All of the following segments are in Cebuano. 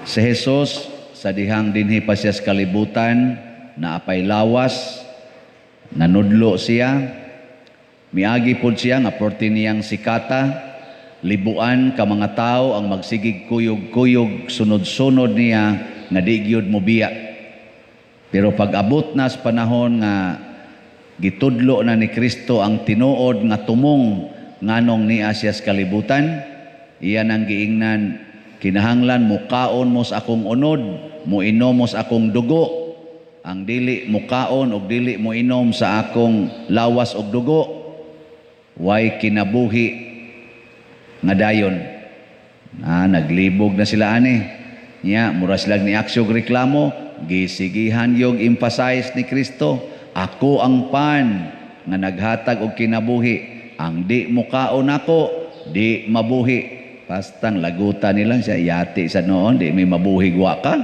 Si Jesus sa dihang dinhi pa siya sa kalibutan, naapay lawas, nanudlo siya, miagi pod siya nga porti niyang sikata, libuan ka mga tao ang magsigig kuyog-kuyog, sunod-sunod niya nga di gyud mobiya. Pero pag abot na sa panahon nga gitudlo na ni Kristo ang tinuod nga tumong nganong niya siya sa kalibutan, iyan ang giingnan, kinahanglan mukaon mo sa akong unod, muinom mo sa akong dugo. Ang dili mukaon og dili moinom sa akong lawas og dugo, way kinabuhi nga dayon. Na naglibog na sila ani. Nya mura sila ni aksyon reklamo, gisigihan yog emphasize ni Kristo, ako ang pan nga naghatag og kinabuhi. Ang di mukaon ako, di mabuhi. Pastang lagutan nila siya, yati sa noon, di may mabuhi gwa ka.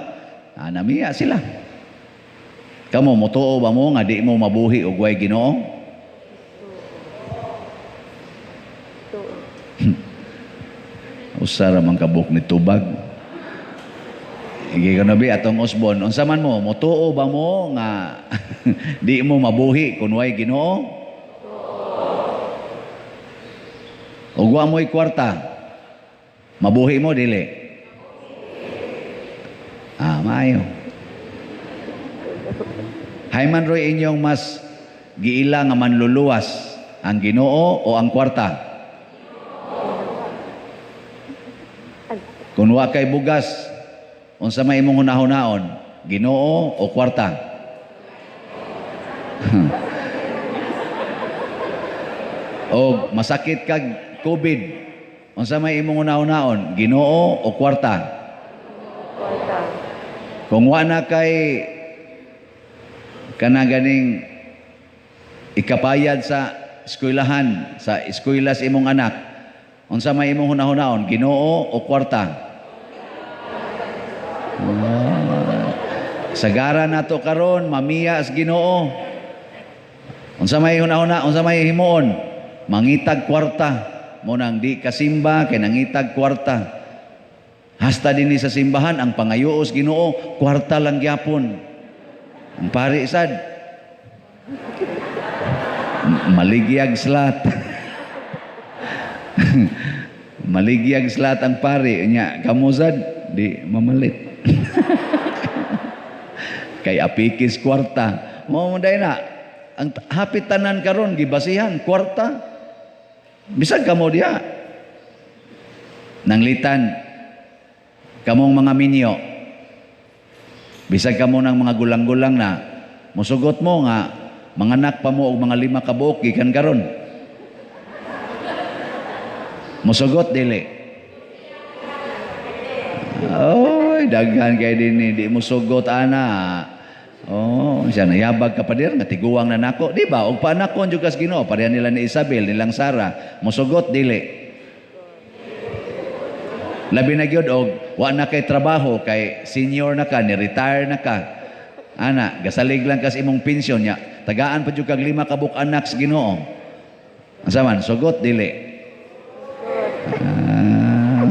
Ah, namiya sila. Kamo, mutuo ba mo nga di mo mabuhi og way Ginoo? Usa ra man kabuk ni tubag. Igi ko na bi atong usbon, unsa man mo, mutuo ba mo nga di mo mabuhi kun way Ginoo? Og wa mo'y kwarta, mabuhi mo dili? Ah, maayo. Hayman roy inyong mas giila nga manluluwas, ang Ginoo o ang kwarta? Kung wa kay bugas, unsa may imong hunahunaon, Ginoo o kwarta? O masakit kag COVID, unsa may imong hunahunaon, Ginoo o kwarta? Kung wa na kay kana ganing ikapayad sa eskwelahan, sa eskwela sa imong anak, unsa may imong hunahunaon, Ginoo o kwarta? Oh. Sagara nato karon, mamiya sa Ginoo. Unsa may hunahuna, unsa may himuon? Mangitag kwarta. Mo nang di kasimba kay nangitag kwarta. Hasta dinhi sa simbahan ang pangayuos Ginoo, kwarta lang gyapon. Ang pari sad maligyag slat. Maligyag slat ang pari nya, kamo sad di mamalit. Kay apikis kwarta. Mao man na ang hapit tanan karon gibasihan kwarta. Bisag kamo diha. Nanglitan kamong mga minyo. Bisag kamo ng mga gulang-gulang na musugot mo nga manganak pa mo og mga 5 ka buok gikan karon. Musugot dili. Oy, daghan kay dinhi di musugot ana. Oh, siya nayabag ka pa dir nga tiguang na nako, di ba? Og paanakon jud kas Ginoo, pareha nila ni Isabel, nilang Sara, musugot dili. Labi na gyud og wa na kay trabaho, kay senior na ka, ni retire na ka. Ana, gasalig lang kas imong pensyon nya. Tagaan pa jud kag 5 ka buok anak sa Ginoo. Asa man, sugot dili. Ah.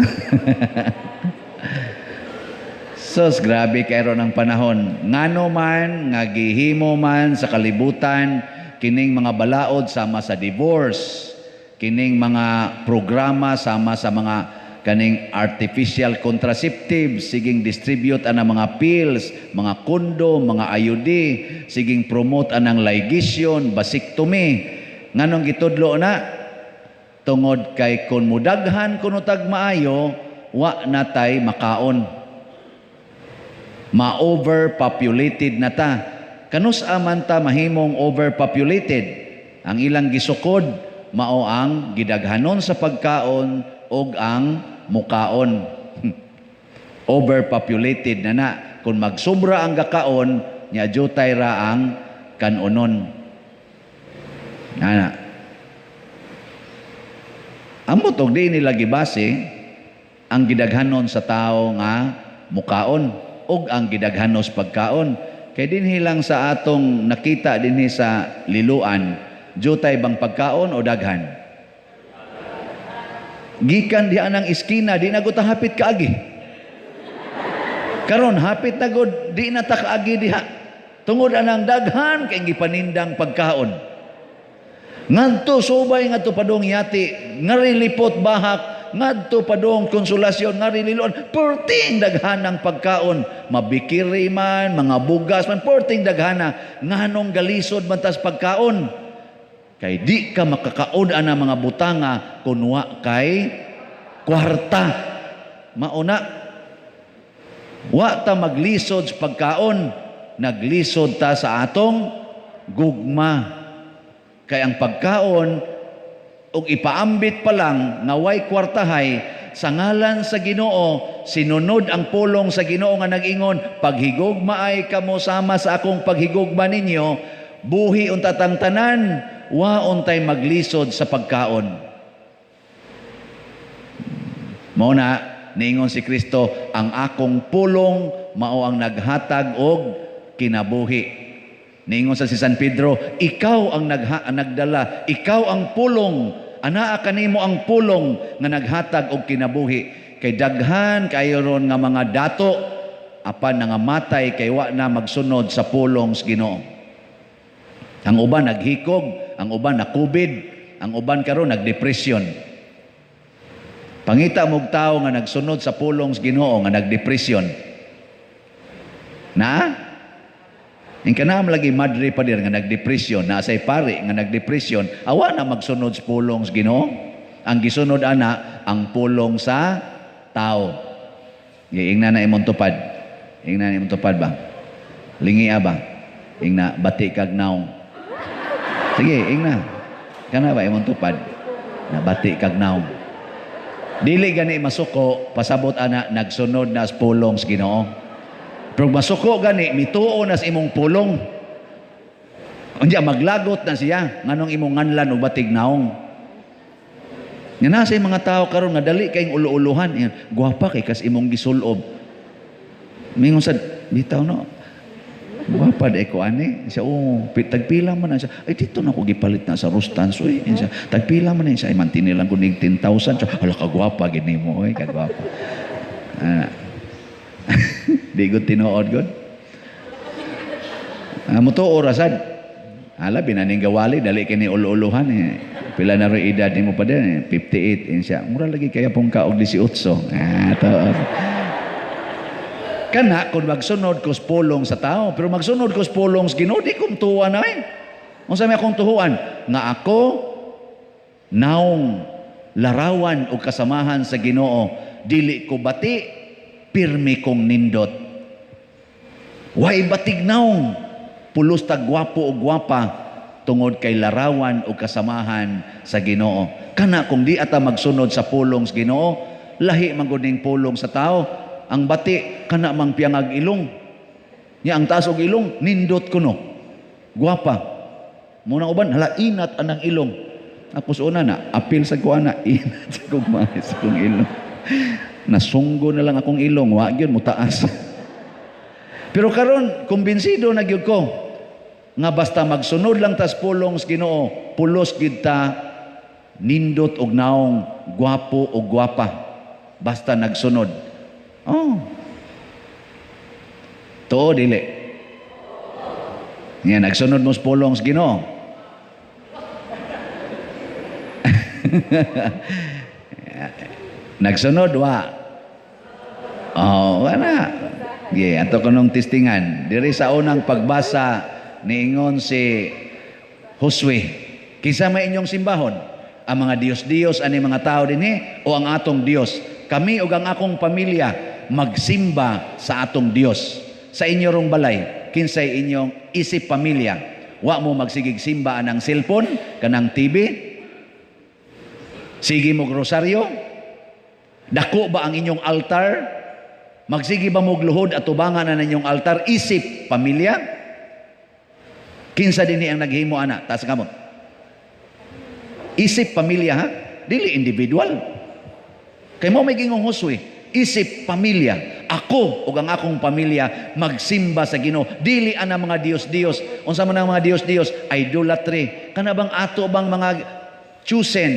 Sus, grabe kay ron ang panahon. Ngano man, nga gihimo man sa kalibutan, kining mga balaod sama sa divorce, kining mga programa sama sa mga kaning artificial contraceptives, siging distribute anang mga pills, mga kondom, mga IUD, siging promote anang ligation, vasectomy. Nganong gitudlo na? Tungod kay kun mudaghan kuno tag maayo, wa na tay makaon. Ma-overpopulated na ta. Kanus aman ta mahimong overpopulated? Ang ilang gisukod mao ang gidaghanon sa pagkaon og ang mukaon. Overpopulated na na. Kung magsobra ang gakaon, nya jutay ra ang kanonon. Ana. Amot og di nila gibase ang gidaghanon sa tao nga mukaon og ang gidaghanos pagkaon. Kay dinhi lang sa atong nakita dinhi sa Liloan, jutay bang pagkaon o daghan? Gikan diha nang iskina, di na gud hapit kaagi. Karon hapit na gud di na ta kaagi diha. Tungod anang daghan kay gipanindang pagkaon. Ngadto subay, ngadto padung yati, ngari lipot bahak, ngadto padung Konsolasyon, ngari Liloan, perting daghan ng pagkaon, mabikiri man, mga bugas man, perting daghana. Nganong galisod man tas pagkaon? Kay di ka makakaon ana mga butanga kun wa kay kwarta. Mauna, wa ta maglisod sa pagkaon, naglisod ta sa atong gugma. Kay ang pagkaon, ug ipaambit pa lang nga way kwartahay, sa ngalan sa Ginoo, sinunod ang pulong sa Ginoo nga nag-ingon, "Paghigugma ay kamo sama sa akong paghigugma ninyo," buhi unta tang tanan, wa untay maglisod sa pagkaon. Mao na niingon si Kristo, "Ang akong pulong mao ang naghatag og kinabuhi." Niingon sa si San Pedro, "Ikaw ang nagdala, ikaw ang pulong, anaa kanimo ang pulong nga naghatag og kinabuhi." Kay daghan kayo ron nga mga dato apan nangamatay kay wa na magsunod sa pulong sa Ginoo. Ang uban naghikog, ang uban nakubid, ang uban karon nagdepresyon. Pangita mo'g tao nga nagsunod sa pulong sa Ginoo nga nagdepresyon. Na? Ing kana lagi madre pa dir nga nagdepresyon, na say pare nga nagdepresyon, awa na magsunod sa pulong sa Ginoo. Ang gisunod ana ang pulong sa tao. Ingna na imong tupad. Ingna na imong tupad ba? Lingia ba? Ingna bati kag naong. Sige, ingna. Kana ba imong tupad? Na bati kag naong. Dili gani masuko, pasabot ana nagsunod na sa pulong sa Ginoo. Pero masuko gani, mituo na sa imong pulong. Unya maglagot na siya nganong imong nganlan og batig naong. Nga nasa mga tao karon nga dali kayong ulo-uluhan, yan, "Gwapa kay kas imong gisulob." Mingon sad bitaw no. "Gwapa di ko ani." Siya, "Oh, tagpila man na siya." "Ay, dito na ko gipalit na sa Rustans oy." Siya, "Tagpila man na siya." "Ay, mantini lang ko nig 10,000." Siya, "Hala, kagwapa gid nimo oy, kagwapa." Ah. Di gud tinuod gud. Ah, mutuo ra sad. Hala, binaning gawali, dali kini ulo-uluhan eh. "Pila na rin edad nimo pa din?" "58." Eh, siya, "Mura lagi kaya pong kaog 18." Ah, to. Kana, kung magsunod ko sa pulong sa tao, pero magsunod ko sa pulong sa Ginoo, di ko tuwa na eh. Unsa may akong tuhuan? Nga ako, naong larawan o kasamahan sa Ginoo, dili ko bati, pirmi kong nindot. Way batig naong, pulos tag gwapo o gwapa, tungod kay larawan o kasamahan sa Ginoo. Kana kung di ata magsunod sa pulong sa Ginoo, lahi man gud ning pulong sa tao. Ang bati kana mang piyangag ilong. Nya ang taas og ilong nindot kuno. Gwapa. Muna uban, "Hala, inat anang ilong." Tapos una na, apil sa kuha na, inat sa kong sa kong ilong. Nasunggo na lang akong ilong, wa gyud mo taas. Pero karon kumbinsido na gyud ko nga basta magsunod lang tas pulong sa Ginoo, pulos gyud ta nindot og naong, gwapo og gwapa basta nagsunod. Oh. Tuo dili? Nga nagsunod mo sa pulong sa Ginoo. Nagsunod wa? Oh, wala. Yeah, ato kanong testingan. Diri sa unang pagbasa niingon si Josue, "Kinsa may inyong simbahon? Ang mga Diyos-Diyos ani mga tao dinhi o ang atong Dios? Kami ug ang akong pamilya magsimba sa atong Dios." Sa inyo rong balay, kinsay inyong isip pamilya? Wa mo magsigig simba anang cellphone, kanang TV? Sige mo rosaryo? Dako ba ang inyong altar? Magsige ba mo luhod at tubangan na ninyong altar isip pamilya? Kinsa dinhi ang naghimo ana? Taas kamot. Isip pamilya ha? Dili individual. Kay mo may gingong Josue, isip pamilya. "Ako ug ang akong pamilya magsimba sa Ginoo. Dili ana mga Dios-Dios." Unsa man ang mga Dios-Dios? Idolatry. Kana bang ato bang mga chosen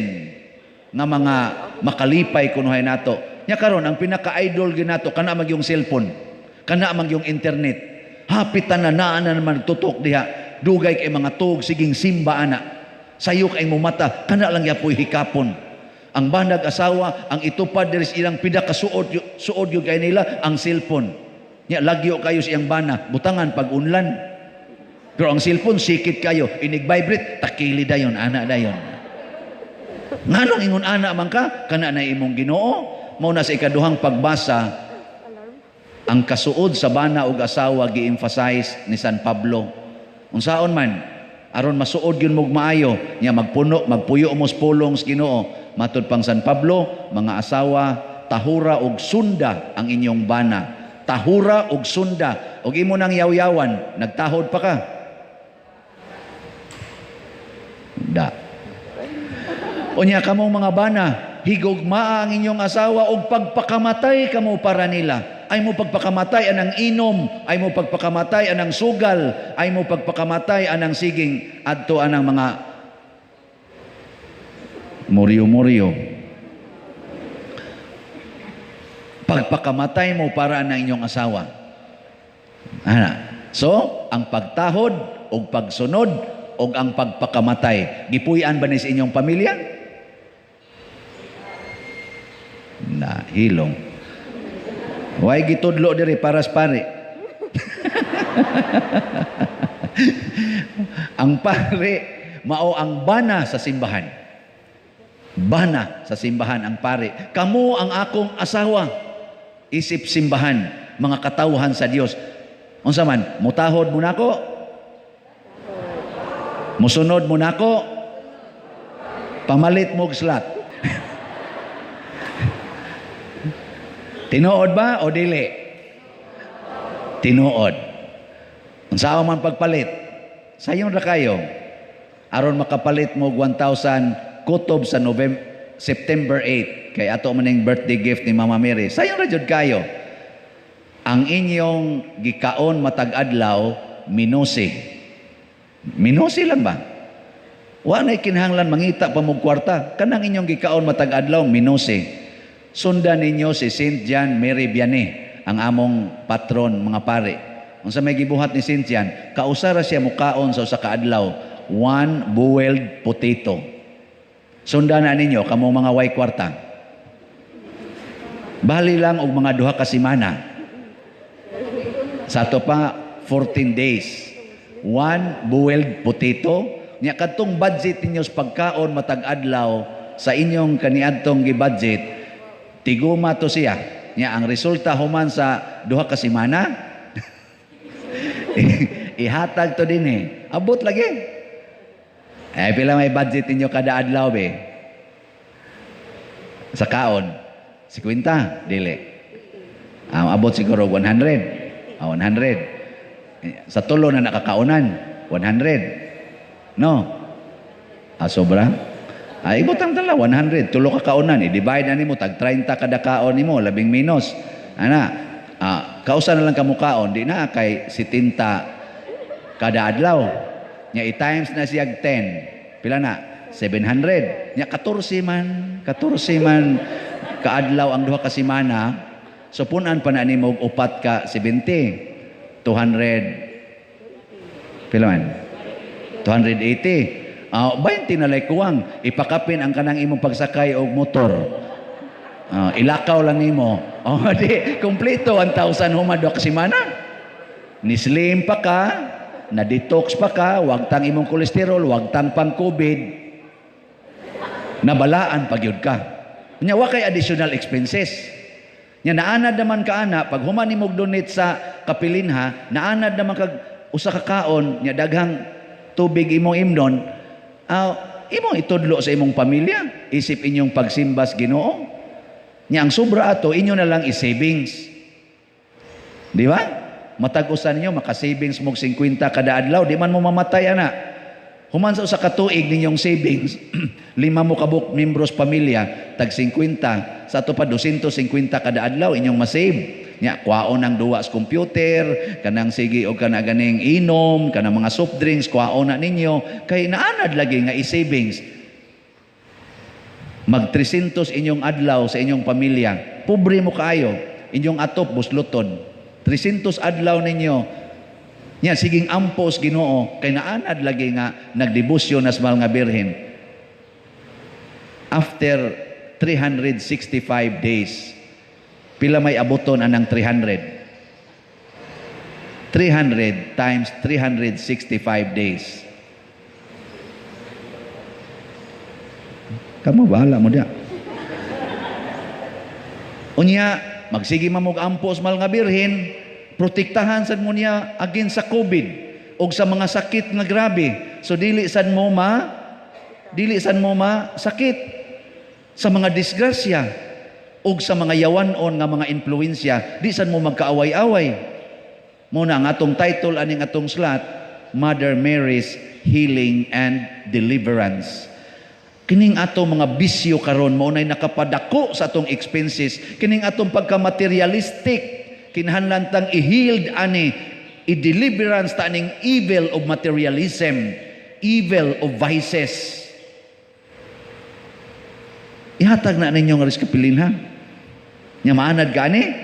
nga mga makalipay kunuhay nato? Nya karon ang pinaka-idol ginato kana magyong cellphone. Kana man yung internet. Hapit na naa na naman tutok diha. Dugay kay mga tug siging simba ana. Sayo kay mo mata, kana lang yapoy hikapon. Ang banag asawa, ang itupad diri sa ilang pida kasuod suod gyud kay nila ang cellphone. Nya lagyo kayo sa iyang bana, butangan pag unlan. Pero ang cellphone sikit kayo, inig vibrate, takili dayon, ana dayon. Nganong ingon ana man ka, kana na imong Ginoo? Mao na sa ikaduhang pagbasa, ang kasuod sa bana ug asawa gi-emphasize ni San Pablo. Unsaon man aron masuod gyud mog maayo nya magpuno, magpuyo mo sa pulong sa Ginoo. Matud pang San Pablo, mga asawa, tahura og sunda ang inyong bana. Tahura og sunda. Og imo nang yaw-yawan, nagtahod pa ka. Da. Unya kamong mga bana, higugmaa ang inyong asawa og pagpakamatay kamo para nila. Ay mo pagpakamatay anang inom, ay mo pagpakamatay anang sugal, ay mo pagpakamatay anang siging adto anang mga muryo-muryo. Pagpakamatay mo para anang inyong asawa. Ana. So, ang pagtahod og pagsunod og ang pagpakamatay, gipuy-an ba ni sa inyong pamilya? Na hilong. Way gitudlo diri para sa pare. Ang pare mao ang bana sa simbahan. Bana sa simbahan ang pare. Kamo ang akong asawa. Isip simbahan, mga katawhan sa Dios. Unsa man, mutahod mo nako? Musunod mo nako? Pamalit mo og slot. Tinuod ba o dili? Tinuod. Unsa man pagpalit? Sayon ra kayo. Aron makapalit mo og 1,000 kutob sa November, September 8 kay ato man ning birthday gift ni Mama Mary. Sayon ra jud kayo. Ang inyong gikaon matag adlaw minusi. Minusi lang ba? Wa nay kinahanglan mangita pa mo kwarta. Kanang inyong gikaon matag adlaw minusi. Sundan ninyo si Saint John Mary Vianney, ang among patron mga pare. Unsa may gibuhat ni Saint John, kausara siya mukaon sa usa ka adlaw, one boiled potato. Sundan na ninyo kamo mga way kwarta. Bali lang og mga 2 ka semana. Sa ato pa 14 days. One boiled potato. Nya kadtong budget ninyo sa pagkaon matag adlaw sa inyong kaniadtong gi-budget, tiguma to siya. Nya ang resulta human sa 2 ka semana, ihatag to din eh. Abot lagi. Eh, pila may budget ninyo kada adlaw be? Sa kaon? 50? Dili. Abot siguro 100. 100. Sa tulo na nakakaunan, 100. No? Sobra? Ay, ibutang tala, 100. Tulo ka kaunan. I-divide na nimo, tag 30 kada kaon nimo, labing minus. Ana, kausa na lang kamukaon, di na kay 70 kada adlaw. Nya i-times na siya 10. Pila na? 700. Nya 14 man, 14 man kaadlaw ang 2 ka semana. So punan pa na nimo og 4 ka 70. 200. Pila man? 280. 20 na lay kuwang. Ipakapin ang kanang imong pagsakay og motor. Ilakaw lang nimo. Oh, di kompleto 1,000 human 2 ka semana. Ni slim pa ka, na-detox pa ka, wag tang imong kolesterol, wag tang pang COVID, nabalaan pag yun ka. Nya wa kay additional expenses. Nya naanad naman ka ana, pag human nimo donate sa kapilinha, naanad naman kag usa ka kaon, nya daghang tubig imong imnon, imong itudlo sa imong pamilya, isip inyong pagsimbas Ginoo. Nya ang sobra ato inyo na lang i-savings. Di ba? Matag-usan ninyo, maka-savings mo 50 kada adlaw, di man mo mamatay ana. Human sa usa ka tuig ninyong savings, 5 mo kabuk membros pamilya, tag 50, sa ato pa 250 kada adlaw inyong masave. Nya kwaon ang duwa sa computer, kanang sige og kana ganing inom, kanang mga soft drinks, kwaon na ninyo kay naanad lagi nga i-savings. Mag 300 inyong adlaw sa inyong pamilya. Pobre mo kaayo, inyong atop busluton. 300 adlaw ninyo. Nya siging ampos Ginoo kay naanad lagi nga nagdebosyon nas Mahal nga Birhen. After 365 days, pila may abuton anang 300? 300 times 365 days. Kamo bahala mo diya. Unya, magsige man mo og ampos Mahal nga Birhen, protektahan sad mo niya against sa COVID og sa mga sakit nga grabe. So dili sad mo ma sakit sa mga disgrasya og sa mga yawanon nga mga impluwensya, di sad mo magkaaway-away. Muna ang atong title aning atong slot, Mother Mary's Healing and Deliverance. Kining atong mga bisyo karon mao nay nakapadako sa atong expenses, kining atong pagka-materialistic, kinahanglan tang i-healed ani, i-deliverance ta aning evil of materialism, evil of vices. Ihatag na ninyo nga riskapilin ha. Nya maanad ka ani?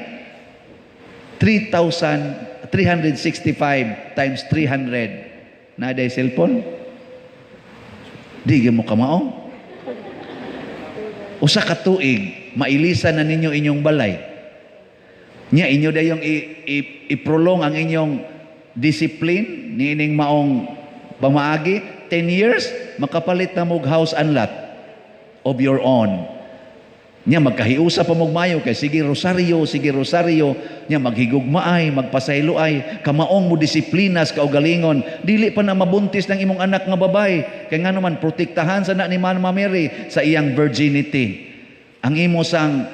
3,365 times 300. Na day cellphone? Di gyud mo kamao. Usa ka tuig, mailisan na ninyo inyong balay. Nya inyo dayong i-prolong ang inyong discipline niining maong pamaagi. 10 years, makapalit na mog house and lot of your own. Nya magkahiusa pa mog mayo kay sige rosaryo, sige rosaryo, nya maghigugmaay, magpasayloay, kamaong mo disiplinas kaugalingon, dili pa na mabuntis ng imong anak nga babae, kay ngano man protektahan sa na ni Mama Mary sa iyang virginity. Ang imo sang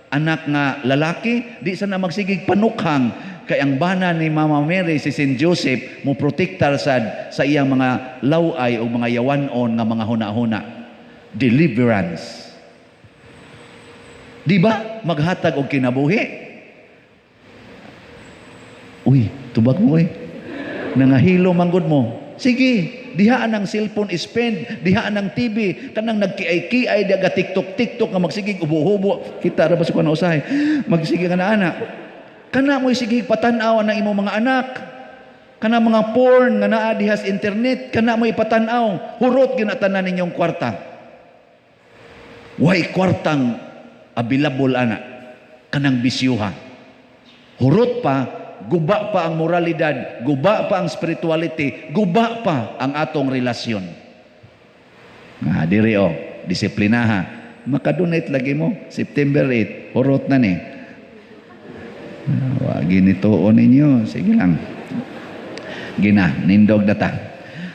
anak nga lalaki, di sa na magsigig panukhang, kay ang bana ni Mama Mary si Saint Joseph mo protektar sad sa iyang mga laway o mga yawanon nga mga huna-huna. Deliverance. Di ba? Maghatag og kinabuhi. Uy, tubag mo eh. Nangahilo manggod mo. Sige, dihaan ang cellphone spend, dihaan ang TV, kanang nagkiay-kiay, diha ga TikTok-TikTok nga magsigig ubo-hubo. Kita ra ba sa kuno usahay? Magsige ka na ana. Kana mo'y sige patan-aw ang imong mga anak. Kana mga porn nga naa diha sa internet, kana mo'y patan-aw. Hurot ginatanan ninyong kwarta. Way kwartang available ana kanang bisyuha. Hurot pa, guba pa ang moralidad, guba pa ang spirituality, guba pa ang atong relasyon. Nga diri oh, disiplinaha. Makadonate lagi mo September 8, hurot na ni. Wa ginituon ninyo, sige lang. Gina, nindog data.